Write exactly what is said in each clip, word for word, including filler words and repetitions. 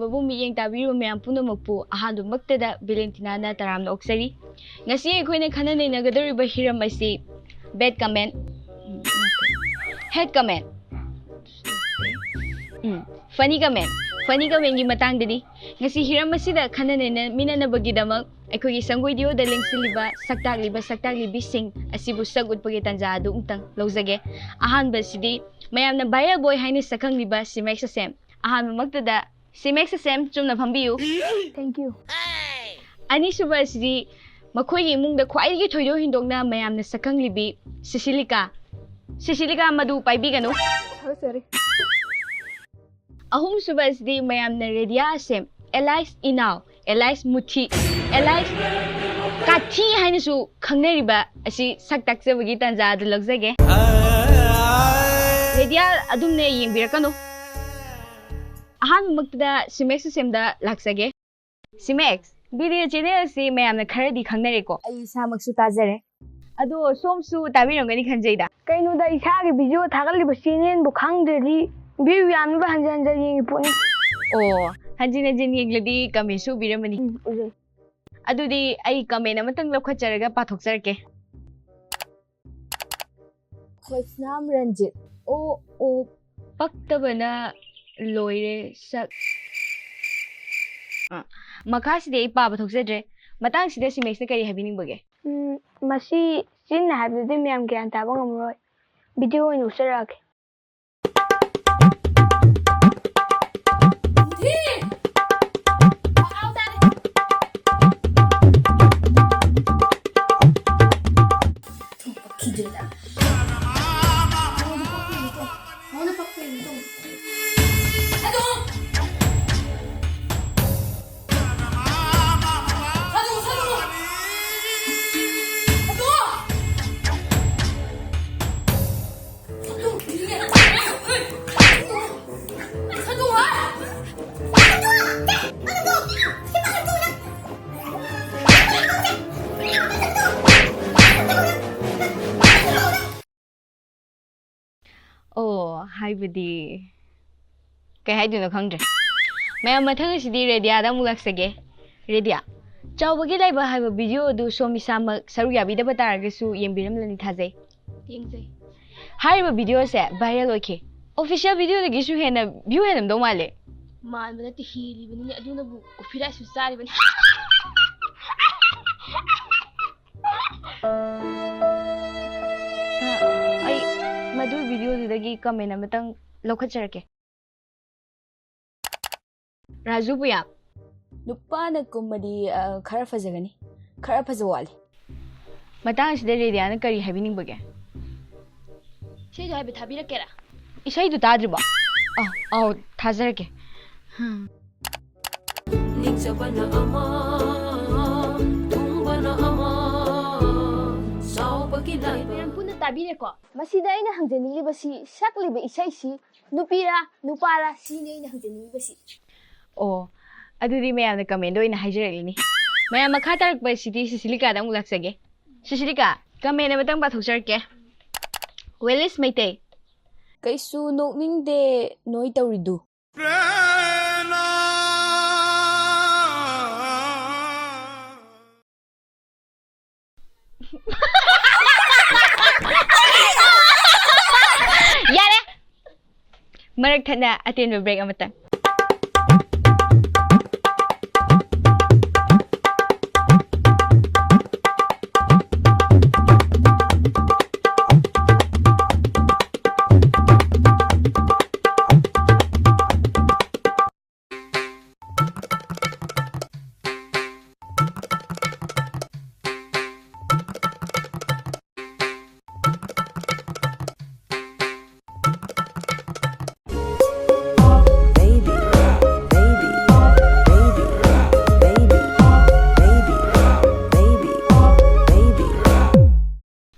ꯕꯕꯨ ꯃꯤꯠꯌꯦꯡ ꯇꯥꯕꯤꯔꯤꯕ ꯃꯌꯥꯝ ꯄꯨꯝꯅꯃꯛꯄꯨ ꯑꯍꯥꯟꯕꯃꯛꯇꯗ ꯚꯦꯂꯦꯟꯇꯤꯅꯥꯅ ꯇꯔꯥꯝꯅ ꯑꯣꯛꯆꯔꯤ꯫ ꯉꯁꯤ ꯑꯩꯈꯣꯏꯅ ꯈꯟꯅ ꯅꯩꯅꯒꯗꯧꯔꯤꯕ ꯍꯤꯔꯝ ꯑꯁꯤ bad comment, hate comment, ꯎꯝ, funny comment, funny commentꯒꯤ ꯃꯇꯥꯡꯗꯅꯤ꯫ ꯉꯁꯤ ꯍꯤꯔꯝ ꯑꯁꯤꯗ ꯈꯟꯅ ꯅꯩꯅꯃꯤꯟꯅꯅꯕꯒꯤꯗꯃꯛ ꯑꯩꯈꯣꯏꯒꯤ ꯁꯪꯒꯣꯏꯗꯤꯑꯣꯗ ꯂꯦꯡꯁꯤꯜꯂꯤꯕ ꯁꯛꯇꯥꯛꯂꯤꯕ ꯁꯛꯇꯥꯛꯂꯤꯕꯤꯁꯤꯡ ꯑꯁꯤꯕꯨ ꯁꯛ ꯎꯠꯄꯒꯤ ꯇꯥꯟꯖꯥ ꯑꯗꯨ ꯑꯃꯨꯛꯇꯪ ꯂꯧꯖꯒꯦ꯫ ꯑꯍꯥꯟꯕꯁꯤꯗꯤ ꯃꯌꯥꯝꯅ viral boy ꯍꯥꯏꯅ ꯁꯛꯈꯪꯂꯤꯕ ꯁꯤꯃꯦꯛ ꯁꯁꯦꯝ꯫ ꯑꯍꯥꯟꯕꯃꯛꯇꯗ ꯁꯤꯃꯦꯛ ꯁꯁꯦꯝ ꯆꯨꯝꯅ ꯐꯝꯕꯤꯌꯨ꯫ Thank you꯫ ꯑꯅꯤꯁꯨꯕ ꯑꯁꯤꯗꯤ ꯃꯈꯣꯏꯒꯤ ꯏꯃꯨꯡꯗ ꯈ꯭ꯋꯥꯏꯗꯒꯤ ꯊꯣꯏꯗꯣꯛ ꯍꯦꯟꯗꯣꯛꯅ ꯃꯌꯥꯝꯅ ꯁꯛꯈꯪꯂꯤꯕꯤ ꯁꯤꯁꯤꯂꯤꯀꯥ꯫ ꯁꯤꯁꯤꯂꯤꯀꯥ, ꯃꯗꯨ ꯄꯥꯏꯕꯤꯒꯅꯨ꯫ Sorry, sorry꯫ ꯑꯍꯨꯝꯁꯨꯕ ꯑꯁꯤꯗꯤ ꯃꯌꯥꯝꯅ ꯔꯦꯗꯤꯌꯥ ꯑꯁꯦꯝ, alias ꯏꯅꯥꯎ, alias ꯃꯨꯊꯤ, alias ꯀꯥꯊꯤ ꯍꯥꯏꯅꯁꯨ ꯈꯪꯅꯔꯤꯕ ꯑꯁꯤ ꯁꯛ ꯇꯥꯛꯆꯕꯒꯤ ꯇꯥꯟꯖꯥ ꯑꯗꯨ ꯂꯧꯖꯒꯦ꯫ ꯔꯦꯗꯤꯌꯥ ꯑꯗꯨꯝꯅ ꯌꯦꯡꯕꯤꯔꯛꯀꯅꯨ꯫ ꯑꯍꯥꯟꯕꯃꯛꯇꯗ ꯁꯤꯃꯦꯛ ꯁꯁꯦꯝꯗ ꯂꯥꯛꯆꯒꯦ꯫ ꯁꯤꯃꯦꯛꯁ, video channel ꯑꯁꯤ ꯃꯌꯥꯝꯅ ꯈꯔꯗꯤ ꯈꯪꯅꯔꯦꯀꯣ꯫ ꯑꯩ ꯏꯁꯥꯃꯛꯁꯨ ꯇꯥꯖꯔꯦ꯫ ꯑꯗꯣ ꯁꯣꯝꯁꯨ ꯇꯥꯕꯤꯔꯝꯒꯅꯤ ꯈꯟꯖꯩꯗ꯫ ꯀꯩꯅꯣꯗ, ꯏꯁꯥꯒꯤ video ꯊꯥꯒꯠꯂꯤꯕ channelꯕꯨ ꯈꯪꯗ꯭ꯔꯗꯤ view ꯌꯥꯝꯅꯕ ꯍꯟꯖꯟ ꯍꯟꯖꯟ ꯌꯦꯡꯉꯤ ꯄꯣꯠꯅꯤ꯫ ꯑꯣ, ꯍꯟꯖꯤꯟ ꯍꯟꯖꯤꯟ ꯌꯦꯡꯂꯗꯤ commentꯁꯨ ꯎꯕꯤꯔꯝꯃꯅꯤ꯫ ꯎꯝ, ꯎꯖꯩ꯫ ꯑꯗꯨꯗꯤ ꯑꯩ comment ꯑꯃꯇꯪ ꯂꯧꯈꯠꯆꯔꯒ ꯄꯥꯊꯣꯛꯆꯔꯛꯀꯦ꯫ ꯈꯣꯏꯁꯅꯥꯝ ꯔꯟꯖꯤꯠ꯫ ꯑꯣ, ꯑꯣ, ꯄꯛꯇꯕꯅ ꯂꯣꯏꯔꯦ ꯁꯛ꯫ ꯑ, ꯃꯈꯥꯁꯤꯗꯤ ꯑꯩ ꯄꯥꯕ ꯊꯣꯛꯆꯗ꯭ꯔꯦ꯫ ꯃꯇꯥꯡꯁꯤꯗ ꯁꯤꯃꯦꯛꯁꯅ ꯀꯔꯤ ꯍꯥꯏꯕꯤꯅꯤꯡꯕꯒꯦ? ꯎꯝ, ꯃꯁꯤ ꯆꯤꯟꯅ ꯍꯥꯏꯕꯗꯨꯗꯤ ꯃꯌꯥꯝ ꯒ꯭ꯌꯥꯟ ꯇꯥꯕ ꯉꯝꯃꯔꯣꯏ꯫ Video ꯑꯣꯏꯅ ꯎꯠꯆꯔꯛꯑꯒꯦ꯫ ꯑꯣ, ꯍꯥꯏꯕꯗꯤ, ꯀꯩ ꯍꯥꯏꯗꯣꯏꯅꯣ ꯈꯪꯗ꯭ꯔꯦ꯫ ꯃꯌꯥꯝ, ꯃꯊꯪ ꯑꯁꯤꯗꯤ ꯔꯦꯗꯤꯌꯥꯗ ꯑꯃꯨꯛ ꯂꯥꯛꯆꯒꯦ꯫ ꯔꯦꯗꯤꯌꯥ, ꯆꯥꯎꯕꯒꯤ ꯂꯥꯏꯕꯛ ꯍꯥꯏꯕ ꯚꯤꯗꯤꯑꯣ ꯑꯗꯨ ꯁꯣꯝ ꯏꯁꯥꯃꯛ ꯁꯔꯨꯛ ꯌꯥꯕꯤꯗꯕ ꯇꯥꯔꯒꯁꯨ ꯌꯦꯡꯕꯤꯔꯝꯂꯅꯤ ꯊꯥꯖꯩ꯫ ꯌꯦꯡꯖꯩ꯫ ꯍꯥꯏꯔꯤꯕ ꯚꯤꯗꯤꯑꯣꯁꯦ ꯚꯥꯏꯔꯦꯜ ꯑꯣꯏꯈꯤ꯫ ꯑꯣꯐꯤꯁꯤꯌꯦꯜ ꯚꯤꯗꯤꯑꯣꯗꯒꯤꯁꯨ ꯍꯦꯟꯅ ꯚ꯭ꯌꯨ ꯍꯦꯜꯂꯝꯗꯧ ꯃꯥꯜꯂꯦ꯫ ꯃꯥꯟꯕ ꯅꯠꯇꯦ, ꯍꯦꯜꯂꯤꯕꯅꯤꯅꯦ, ꯑꯗꯨꯅꯕꯨ ꯀꯣꯐꯤ ꯔꯥꯏꯁꯁꯨ ꯆꯥꯔꯤꯕꯅꯤ꯫ ꯑ, ꯑꯩ ꯃꯗꯨ ꯚꯤꯗꯤꯑꯣꯗꯨꯗꯒꯤ ꯀꯃꯦꯟ ꯑꯃꯇꯪ ꯂꯧꯈꯠꯆꯔꯛꯀꯦ꯫ ꯔꯥꯖꯨ ꯄꯨꯌꯥ꯫ ꯅꯨꯄꯥꯅ ꯀꯨꯝꯃꯗꯤ, ꯑ, ꯈꯔ ꯐꯖꯒꯅꯤ꯫ ꯈꯔ ꯐꯖꯕ ꯋꯥꯠꯂꯤ꯫ ꯃꯇꯥꯡ ꯑꯁꯤꯗ ꯔꯦꯗꯤꯌꯥꯅ ꯀꯔꯤ ꯍꯥꯏꯕꯤꯅꯤꯡꯕꯒꯦ? ꯏꯁꯩꯗꯣ ꯍꯥꯏꯐꯦꯠ ꯊꯥꯕꯤꯔꯛꯀꯦꯔꯥ? ꯏꯁꯩꯗꯨ ꯇꯥꯗ꯭ꯔꯤꯕꯣ? ꯑ, ꯑꯧ, ꯊꯥꯖꯔꯛꯀꯦ꯫ ꯍꯝ꯫ ꯅꯤꯡꯖꯕꯅ ꯑꯃ, ꯊꯨꯡꯕꯅ ꯑꯃ, ꯆꯥꯎꯕꯒꯤ ꯂꯥꯏꯕꯛ꯫ ꯃꯌꯥꯝ ꯄꯨꯟꯅ ꯇꯥꯕꯤꯔꯦꯀꯣ? ꯃꯁꯤꯗ ꯑꯩꯅ ꯍꯪꯖꯅꯤꯡꯂꯤꯕꯁꯤ, ꯁꯛꯂꯤꯕ ꯏꯁꯩꯁꯤ ꯅꯨꯄꯤꯔꯥ, ꯅꯨꯄꯥꯔꯥ, ꯁꯤꯅꯤ ꯑꯩꯅ ꯍꯪꯖꯅꯤꯡꯂꯤꯕꯁꯤ꯫ ꯑꯣ, ꯑꯗꯨꯗꯤ ꯃꯌꯥꯝꯅ ꯀꯃꯦꯟꯗ ꯑꯣꯏꯅ ꯍꯥꯏꯖꯔꯛꯂꯤꯅꯤ꯫ ꯃꯌꯥꯝ, ꯃꯈꯥ ꯇꯥꯔꯛꯄ ꯑꯁꯤꯗꯤ ꯁꯤꯁꯤꯂꯤꯀꯥꯗ ꯑꯃꯨꯛ ꯂꯥꯛꯆꯒꯦ꯫ ꯁꯤꯁꯤꯂꯤꯀꯥ, ꯀꯃꯦꯟ ꯑꯃꯇꯪ ꯄꯥꯊꯣꯛꯆꯔꯛꯀꯦ꯫ ꯋꯦꯂꯤꯁ ꯃꯩꯇꯩ꯫ ꯀꯩꯁꯨ ꯅꯣꯛꯅꯤꯡꯗꯦ ꯅꯣꯏ ꯇꯧꯔꯤꯗꯨ꯫ ꯌꯥꯔꯦ! ꯃꯔꯛ ꯊꯠꯅ ꯑꯇꯦꯟꯕ ꯕ꯭ꯔꯦꯛ ꯑꯃꯇꯪ꯫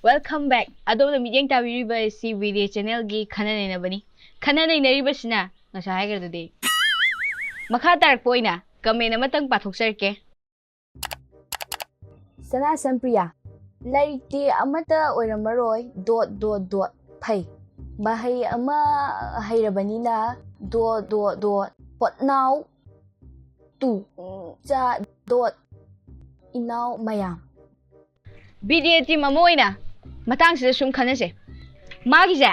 Welcome back. ꯑꯗꯣꯝꯅ ꯃꯤꯠꯌꯦꯡ ꯇꯥꯕꯤꯔꯤꯕ ꯑꯁꯤ ꯋꯤꯗꯦ ꯆꯦꯅꯦꯜꯒꯤ ꯈꯟꯅ ꯅꯩꯅꯕꯅꯤ꯫ ꯈꯟꯅ ꯅꯩꯅꯔꯤꯕꯁꯤꯅ ꯉꯁꯥꯏ ꯍꯥꯏꯈ꯭ꯔꯗꯨꯗꯤ꯫ ꯃꯈꯥ ꯇꯥꯔꯛꯄ ꯑꯣꯏꯅ ꯀꯃꯦꯟ ꯑꯃꯇꯪ ꯄꯥꯊꯣꯛꯆꯔꯛꯀꯦ꯫ ꯁꯅꯥ ꯁꯝꯄ꯭ꯔꯤꯌꯥ, ꯂꯥꯏꯔꯤꯛꯇꯤ ꯑꯃꯠꯇ ꯑꯣꯏꯔꯝꯃꯔꯣꯏ, ꯗꯣꯠ, ꯗꯣꯠ, ꯗꯣꯠ, ꯐꯩ꯫ ꯃꯍꯩ ꯑꯃ ꯍꯩꯔꯕꯅꯤꯅ, ꯗꯣꯠ, ꯗꯣꯠ, ꯗꯣꯠ, ꯍꯣꯠꯅꯥꯎ, ꯇꯨ꯫ ꯆꯥ ꯗꯣꯠ ꯏꯅꯥꯎ ꯃꯌꯥꯝ꯫ ꯕꯤ ꯗꯤ ꯑꯦ ꯇꯤꯝ ꯑꯃ ꯑꯣꯏꯅ ꯃꯇꯥꯡꯁꯤꯗ ꯁꯨꯝ ꯈꯟꯅꯁꯦ꯫ ꯃꯥꯒꯤꯁꯦ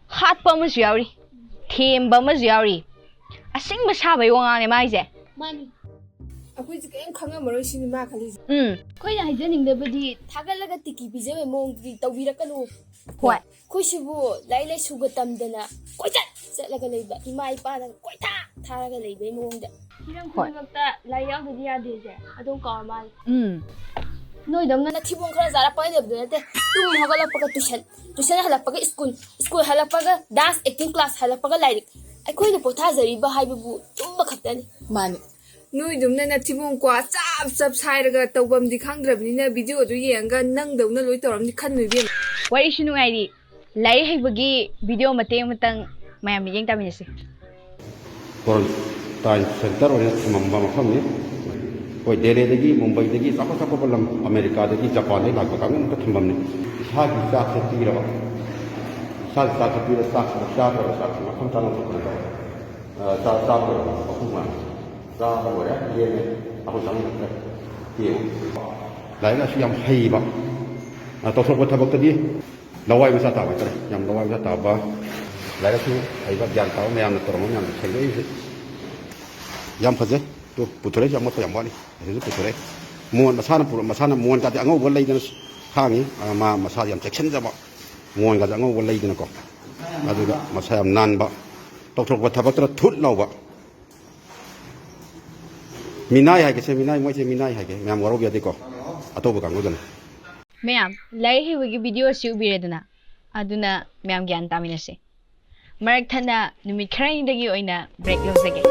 ꯍꯥꯠꯄ ꯑꯃꯁꯨ ꯌꯥꯎꯔꯤ, ꯊꯦꯝꯕ ꯑꯃꯁꯨ ꯌꯥꯎꯔꯤ꯫ ꯑꯁꯦꯡꯕ ꯁꯥꯕꯩ ꯋꯥꯉꯥꯡꯅꯦ ꯃꯥꯒꯤꯁꯦ꯫ ꯃꯥꯅꯤ꯫ ꯑꯩꯈꯣꯏꯁꯦ ꯀꯔꯤꯝ ꯈꯪꯉꯝꯃꯔꯣꯏ ꯁꯤꯅꯤ ꯃꯥ ꯈꯜꯂꯤꯁꯦ꯫ ꯎꯝ꯫ ꯑꯩꯈꯣꯏꯅ ꯍꯥꯏꯖꯅꯤꯡꯗꯕꯗꯤ ꯊꯥꯒꯠꯂꯒ ꯇꯤꯀꯤ ꯄꯤꯖꯕꯩ ꯃꯑꯣꯡꯗꯨꯗꯤ ꯇꯧꯕꯤꯔꯛꯀꯅꯨ꯫ ꯍꯣꯏ꯫ ꯑꯩꯈꯣꯏꯁꯤꯕꯨ ꯂꯥꯏꯔꯤꯛ ꯂꯥꯏꯁꯨꯒ ꯇꯝꯗꯅ ꯀꯣꯏꯆꯠ ꯆꯠꯂꯒ ꯂꯩꯕ, ꯏꯃꯥ ꯏꯄꯥꯅ ꯀꯣꯏꯊꯥ ꯊꯥꯔꯒ ꯂꯩꯕꯩ ꯃꯑꯣꯡꯗ꯫ ꯍꯤꯔꯝ ꯍꯣꯏ꯫ ꯈꯨꯗꯤꯡꯃꯛꯇ ꯂꯥꯏꯔꯤꯛ ꯌꯥꯎꯗꯗꯤ ꯌꯥꯗꯦꯁꯦ ꯑꯗꯨꯝ ꯀꯥꯎꯔ ꯃꯥꯜꯂꯦ꯫ ꯎꯝ꯫ ꯅꯣꯏꯗꯧꯅ ꯅꯊꯤꯕꯣꯡ ꯈꯔ ꯆꯥꯔꯛꯄ ꯍꯥꯏꯅꯕꯗꯨ ꯅꯠꯇꯦ꯫ ꯇꯨꯝ ꯍꯧꯒꯠꯂꯛꯄꯒ ꯇꯨꯏꯁꯟ, ꯇꯨꯏꯁꯟ ꯍꯜꯂꯛꯄꯒ ꯁ꯭ꯀꯨꯜ, ꯁ꯭ꯀꯨꯜ ꯍꯜꯂꯛꯄꯒ dance, acting class, ꯍꯜꯂꯛꯄꯒ ꯂꯥꯏꯔꯤꯛ꯫ ꯑꯩꯈꯣꯏꯅ ꯄꯣꯊꯥꯖꯔꯤꯕ ꯍꯥꯏꯕꯕꯨ ꯇꯨꯝꯕ ꯈꯛꯇꯅꯤ꯫ ꯃꯥꯅꯤ꯫ ꯅꯣꯏꯗꯨꯝꯅ ꯅꯊꯤꯕꯣꯡ ꯀ꯭ꯋꯥ ꯆꯞ ꯆꯞ ꯁꯥꯏꯔꯒ ꯇꯧꯐꯝꯗꯤ ꯈꯪꯗ꯭ꯔꯕꯅꯤꯅ ꯚꯤꯗꯤꯑꯣꯗꯨ ꯌꯦꯡꯉꯒ ꯅꯪꯗꯧꯅ ꯂꯣꯏ ꯇꯧꯔꯝꯅꯤ ꯈꯟꯅꯨ ꯏꯕꯦꯝꯃ꯫ ꯋꯥꯔꯤꯁꯨ ꯅꯨꯡꯉꯥꯏꯔꯤ꯫ ꯂꯥꯏꯔꯤꯛ ꯍꯩꯕꯒꯤ ꯚꯤꯗꯤꯑꯣ ꯃꯇꯦꯛ ꯑꯃꯇꯪ ꯃꯌꯥꯝ ꯃꯤꯠꯌꯦꯡ ꯇꯥꯃꯤꯟꯅꯁꯤ꯫ ꯀ꯭ꯋꯥꯔꯟꯇꯥꯏꯟ ꯁꯦꯟꯇꯔ ꯑꯣꯏꯅ ꯊꯝꯃꯝꯕ ꯃꯐꯝꯅꯤ꯫ ꯑꯩꯈꯣꯏ ꯗꯦꯜꯂꯤꯗꯒꯤ, ꯃꯨꯝꯕꯩꯗꯒꯤ, ꯆꯥꯎꯈꯠ ꯆꯥꯎꯈꯠꯄ ꯂꯝ, ꯑꯃꯦꯔꯤꯀꯥꯗꯒꯤ, ꯖꯄꯥꯟꯗꯒꯤ ꯂꯥꯛꯄ ꯀꯥꯡꯕꯨ ꯑꯃꯠꯇ ꯊꯝꯐꯝꯅꯤ꯫ ꯏꯁꯥꯒꯤ ꯆꯥꯛꯁꯦ ꯄꯤꯔꯕ, ꯏꯁꯥꯒꯤ ꯆꯥꯛꯁꯦ ꯄꯤꯔ ꯆꯥꯛꯁꯤꯗ ꯆꯥꯗ꯭ꯔꯕ, ꯆꯥꯛꯁꯤ ꯃꯐꯝ ꯆꯥꯅ ꯊꯝꯕ ꯅꯠꯇꯕ꯫ ꯑ, ꯆꯥ-, ꯆꯥꯕ ꯂꯣꯏꯔꯕ ꯃꯄꯨꯡ ꯐꯥꯅ ꯆꯥꯕ ꯂꯣꯏꯔꯦ, ꯂꯦꯝꯃꯦ, ꯑꯩꯈꯣꯏ ꯆꯥꯅꯤꯡꯕ ꯈꯔ ꯄꯤꯌꯨ꯫ ꯂꯥꯏꯔꯤꯛ ꯂꯥꯏꯁꯨ ꯌꯥꯝ ꯍꯩꯕ, ꯑ, ꯇꯧꯊꯣꯔꯛꯄ ꯊꯕꯛꯇꯗꯤ ꯂꯋꯥꯏ ꯃꯆꯥ ꯇꯥꯕ ꯍꯥꯏꯇꯥꯔꯦ, ꯌꯥꯝ ꯂꯋꯥꯏ ꯃꯆꯥ ꯇꯥꯕ, ꯂꯥꯏꯔꯤꯛ ꯂꯥꯏꯁꯨ ꯍꯩꯕ, ꯒ꯭ꯌꯥꯟ ꯇꯥꯕ ꯃꯌꯥꯝꯅ ꯇꯧꯔꯝꯕ ꯃꯌꯥꯝꯗꯣ ꯁꯦꯡꯗꯣꯛꯏꯁꯦ ꯌꯥꯝ ꯐꯖꯩ꯫ ꯇꯨ, ꯄꯨꯊꯣꯔꯛꯏꯁꯦ ꯑꯃꯣꯠꯄ ꯌꯥꯝ ꯋꯥꯠꯂꯤ, ꯑꯁꯤꯁꯨ ꯄꯨꯊꯣꯔꯛꯑꯦ꯫ ꯃꯣꯟ ꯃꯁꯥꯅ ꯄꯨꯔ-, ꯃꯁꯥꯅ ꯃꯣꯟꯒꯗꯤ ꯑꯉꯧꯕ ꯂꯩꯗꯅ ꯈꯥꯡꯉꯤ, ꯑ, ꯃꯥ ꯃꯁꯥꯗꯤ ꯌꯥꯝ ꯆꯦꯛꯁꯤꯟꯖꯕ, ꯃꯣꯟꯒꯁꯦ ꯑꯉꯧꯕ ꯂꯩꯗꯅꯀꯣ, ꯑꯗꯨꯒ ꯃꯁꯥ ꯌꯥꯝ ꯅꯥꯟꯕ, ꯇꯧꯊꯣꯔꯛꯄ ꯊꯕꯛꯇꯅ ꯊꯨꯠ ꯂꯥꯎꯕ꯫ ꯃꯤꯅꯥꯏ ꯍꯥꯏꯒꯦꯁꯦ, ꯃꯤꯅꯥꯏ, ꯃꯣꯏꯁꯦ ꯃꯤꯅꯥꯏ ꯍꯥꯏꯒꯦ, ꯃꯌꯥꯝ ꯋꯥꯔꯧꯕ ꯌꯥꯗꯦꯀꯣ, ꯑꯇꯧꯕ ꯀꯥꯡꯕꯨꯗꯨꯅ꯫ ꯃꯌꯥꯝ, ꯂꯥꯏꯔꯤꯛ ꯍꯩꯕꯒꯤ ꯚꯤꯗꯤꯑꯣ ꯑꯁꯤ ꯎꯕꯤꯔꯦꯗꯅ, ꯑꯗꯨꯅ ꯃꯌꯥꯝ ꯒ꯭ꯌꯥꯟ ꯇꯥꯃꯤꯟꯅꯁꯤ꯫ ꯃꯔꯛ ꯊꯠꯅ ꯅꯨꯃꯤꯠ ꯈꯔꯅꯤꯗꯒꯤ ꯑꯣꯏꯅ ꯕ꯭ꯔꯦꯛ ꯂꯧꯖꯒꯦ꯫